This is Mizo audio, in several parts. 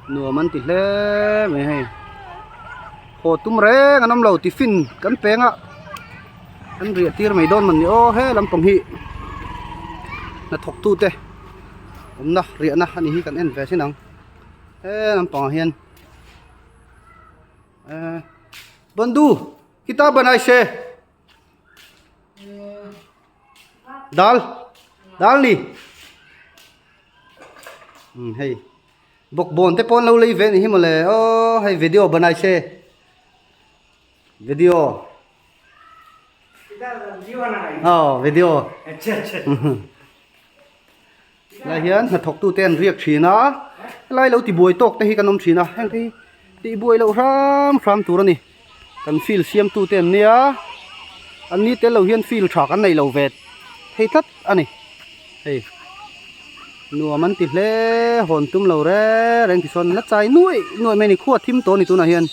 Nuam an ti hle mai hei. Haw tum reng an awm lo tiffin kan peng a an riah tir mai dawn maw ni aw he lampang hi hnathawk tu te awmna riahna a nih hi kan en ve sin ang he lampangah hian ehh bandu kita banai se dal dal ni umm hei. Bawkbawn te pawh an lo lei ve anih hi mawle aw hei video banai se video aw video lai hian hnathawk tu te an riak thin a helai lo tibuai tawk te hi kan awm thin a heng te hi tihbuai loh hram hram tur a ni kan field siam tu te an nia an ni tel lo hian field tha kan nei lo ve thei tlat a ni hei. Nuam an ti hle hawn tum lo reng reng tichuan la chai nuai nuai mai a ni khua thim tawh a ni tunah hian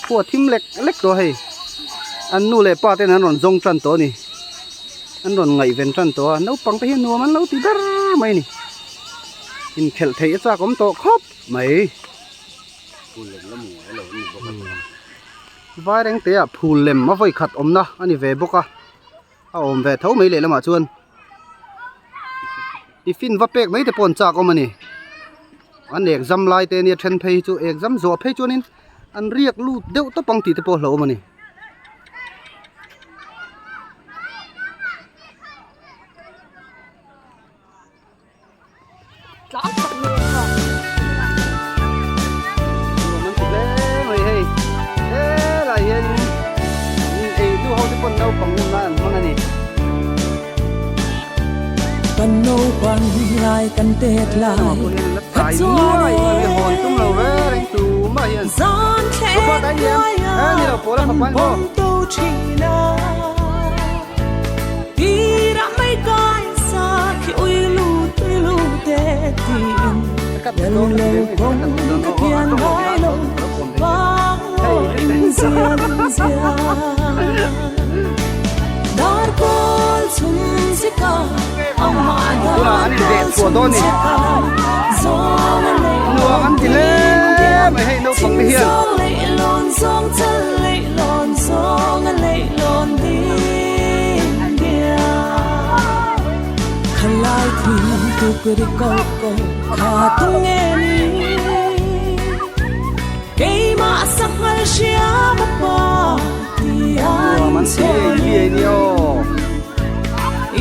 khua thim lek lek tawh a hei an nu leh pa ten an rawn zawng tan tawh a ni an rawn ngaihven tan tawh a naupang te hian nuam an lo ti ber mai a ni inkhelh theih a chak awm tawh khawp mai vairengte ah phul lem a vawi khat awmna a ni ve bawk a. A awm ve tho mai lehlamah chuan tiffin va pek mai te pawh an chak awm a ni an exam lai te ania then phei hi chu exam zawh phei chuanin an riak lut deuh tawp ang tih te pawh a hlauhawm a ni. Kan naupan lai kan tet lai kha chuan e zan thleng hnuaia kan pawm to thin a. Tirah mai kai sa khi ui lut ui lut e tiin Lal lo kawng ka kian ngai lo vang ngaw in zial zial Dar kawl chhun zika amah dar kawl chhun zika Zawng a lei lawn ding diam chim zawng lei lawn zawng chal lei lawn zawng a lei lawn ding diam Khalai thin tukri ko ko kha tung nge ni Keimah sanghal hriam a pa ti an chhuanin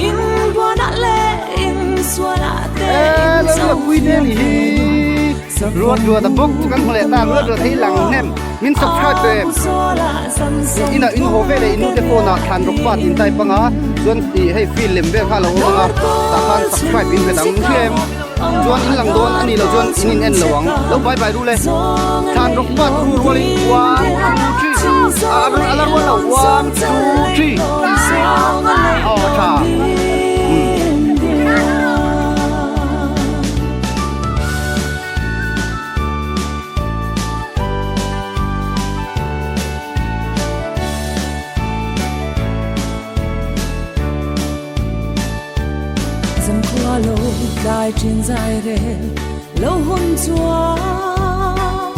In buanah leh in sualah te in cho thiam ve Ruat ruat a bawk chu kan hmu leh ta ruat ruat hei lang hnem min subscribe ve ina in haw ve leh in nute phone ah thlan rawk pat in type anga chuan tih hei feel lem vel kha a lo awm anga tah khan subscribe in hmet ang hlem chuan in lang dawn a nih loh chuan in in en lo ang lo bye bye ru le thlan rawk pat ru rual in one two three a la rual lo one two three aw tha. Zankhua lo tlai thin zai rel lo hun chuan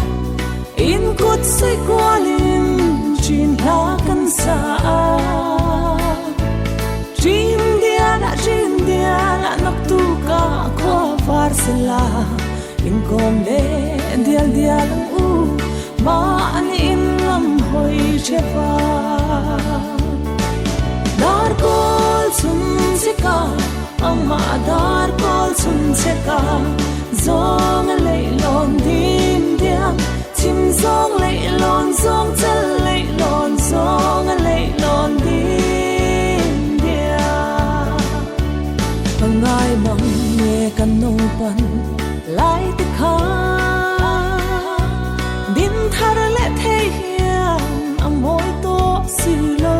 in kut sawi kualin thin hla kan sa a Thin dialah thin dialah nawk tuka khua var sela Inkawm leh dial dial ang u mahni in lam hawi che va. Dar kawl chhun che ka amah dar kawl chhun che ka zawng a leih lawn dim diam chhim zawng leih lawn zawng chal leih lawn zawng a leih lawn dim diam. Pangai mang nge kan naupan lai te kha din thar leh thei hian a mawi tawh si lo.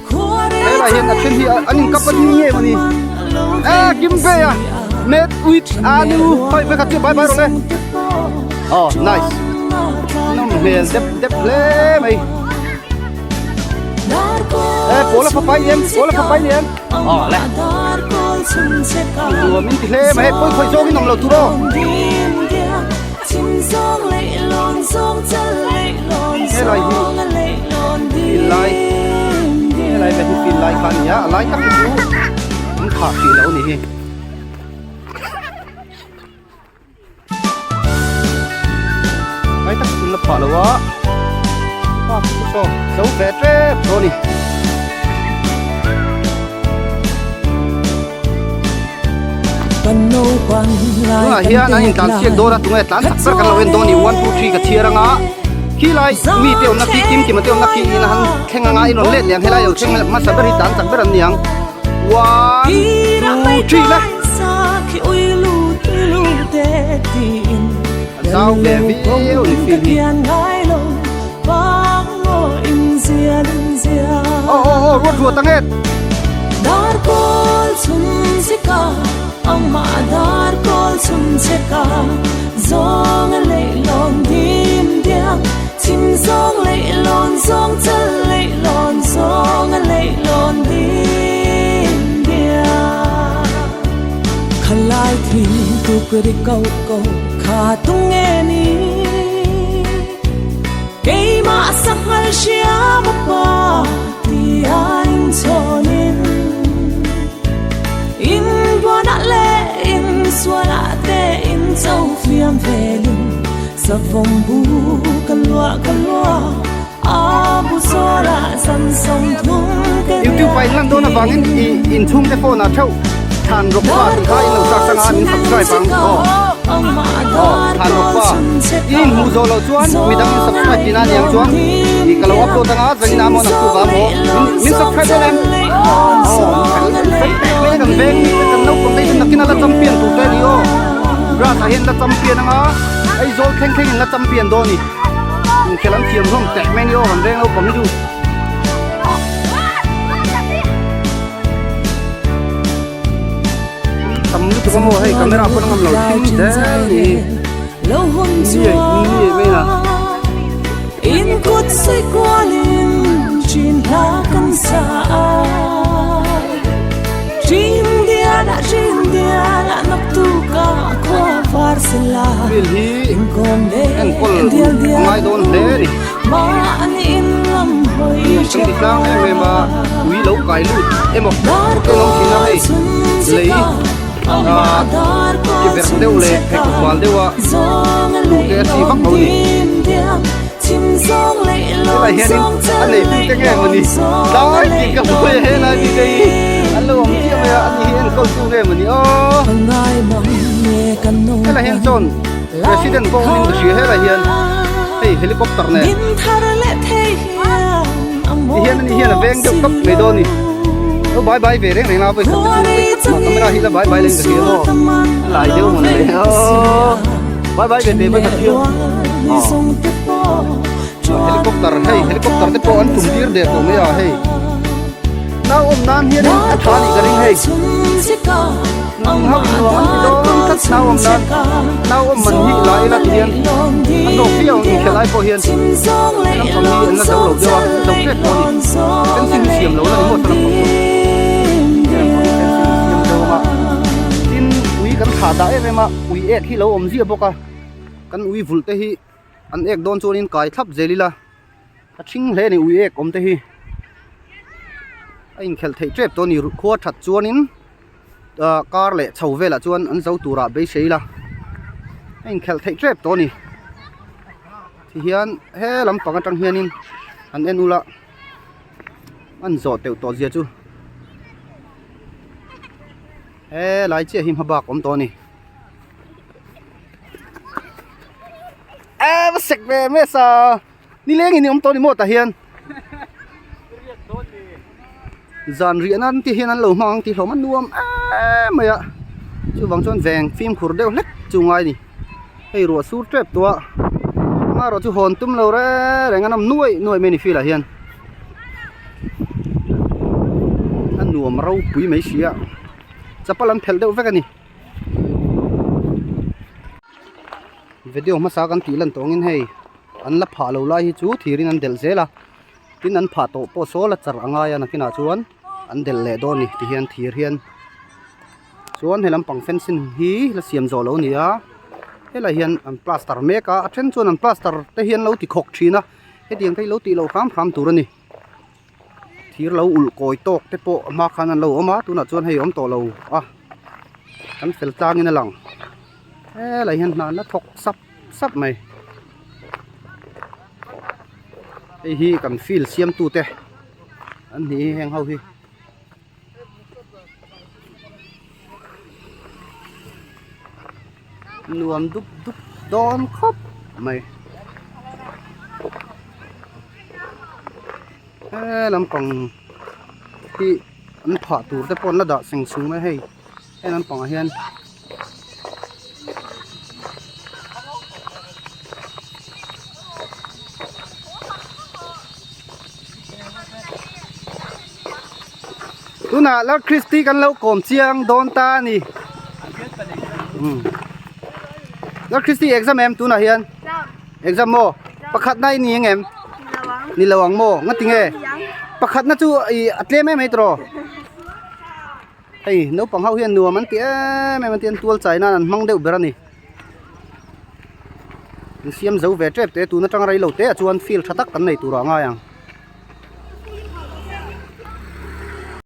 Helai hian a then hi an inkap a ni nge mawni e kim ve a met with anu hoi ve khat chu bye bye rawh le oh nice nawm hmel dep dep hle mai e pawl a papai em pawl a papai ni em aw le nuam in ti hle mai hei pawi khawi zawng in awm lo tur aw. Helai hi field lai helai vel hi field lai kha a ni a a lai tak hi chu an khah hrih loh a ni hi. Lai tak chu an la phah lo a park chu saw zo ve tep tawh a ni. Tunah hian an intlan chhiat dawn a tunge tlan chak ber kan lo en dawn a ni one two three ka chhiar anga khilai mi te awmna khi kim kima te awmna khi in a han thleng anga in rawn let leh ang helai lo thleng hmasa ber hi tlan chak ber an ni ang one two three le a zau ve viau ni field hi aw aw aw ruat ruat ang e. YouTube ah in lan dawn avangin ih inchhungte phone ah theuh thlan rawk pa tih kha in lo sak sang a min subscribe ang aw aw thlan rawk pa i inhmuh zawh loh chuan midang in subscribe tihna aniang chuan ih ka lo upload anga zanin ah maw naktuk ah maw min subscribe dawn em aw fel teh mai a kan veng mi te kan naupang te hi chu nakin a la champion tur te a ni aw grass ah hian la champion anga Aizawl thleng thleng in la champion dawn a ni inkhel an thiam hlawm teh mai a ni aw kan veng naupang hi chu. Tam lutuk a maw hei camera pawn a ngam lo thim zel a ni ni ni mai a. Field hi enkawl a ngai dawn hle a ni. Nuam kan ti tlang em em a ui lo kai lut emaw te an awm thin a hei lei ah ki verh deuh leh pheikhawk bal deuh a duh te a chi vak lo a ni helai hianin a nei tu te nge mawni tlai tih ka hmu a helai mi te hi an lo awm chiah mai a ani hi enkawl tu nge mawni aw helai hian chuan. President pawh awmin ka hria helai hian hei helicopter nen ti hian ani hian a veng deuh tawp mai dawn a ni lo bai bai ve reng reng a vawi khat te chu mah camera hi la bai bai leh in ka hria maw a lai deuh mawn le aww bai bai ve te vawi khat hian aw helicopter hei helicopter te pawh an tum tir der tawh mai a hei nau awm nan hianin a tha anih ka ring hei. Nung hauh nuam an ti dawn tlat nau awm nan nau awm man hi la ila ti hian an rawk viau ang inkhelh lai pawh hian lampang hi an la zo lo deuh a zo tep pawh a ni fencing hi siam lo la ni maw ta lampang chu lampang hi fencing siam deuh ang a tin ui kan thlah dah em em a ui ek hi lo awm ziah bawk a kan ui vulh te hi an ek dawn chuanin kai thlap zel ila a thing hle a ni ui ek awm te hi a inkhelh theih tep tawh a ni khua that chuanin. ah kar leh chho velah chuan an zo turah beisei ila a inkhelh theih tep tawh a ni tihian he lampang atang hianin an en ula an zawh teuh tawh zia chu helai chiah hi hma bak awm tawh a ni eh va sek ve mesa nileng in i awm tawh a ni maw tah hian. Zan riah nan te hian an lo hmang ang tih hlawm a nuam em mai a chuvang chuan veng fimkhur deuh hlek chu ngai a ni hei ruah sur tep tawh a amaherawh chu hawn tum lo reng reng an awm nuai nuai mai a ni field ah hian a nuam ropui mai si a chapal an phelh deuh vek a ni. Video hmasa kan tih lan tawh angin hei an la phah lo lai hi chu thirin an delh zel a. Tin an phah tawh pawh saw la char a ngai a nakinah chuan an delh leh dawn a ni tihian thir hian chuan he lampang fencing hi la siam zawh lo a ni a. Helai hian an plaster mek a a then chuan an plaster te hi an lo ti khawk thin a hetiang te hi lo tih loh hram hram tur a ni thir lo ulh kawi tawk te pawh a hma khan an lo awm a tunah chuan hei a awm tawh lo a kan fel tlangin a lang helai hian hna an la thawk sap sap mai hei hi kan field siam tu te an ni hi heng ho hi. Nuam dup dup dawn khawp mai he lampang hi an phah tur te pawh an la dah seng sung mai a hei he lampang ah hian. Tunah Lal Christy kan lo kawm chiang dawn ta a ni. Lal Christy exam em tunah hian? Exam maw? Pakhatna i ni ang em? Ni lo ang maw? Nga tinge? Pakhatna chu i a tlem em mai tawh. Hei naupang ho hian nuam an ti em em an ti an tual chai nan an hmang deuh ber a ni. An siam zo ve tep te tun atanga rei lo te ah chuan field tha tak kan nei tur ah a ngai ang.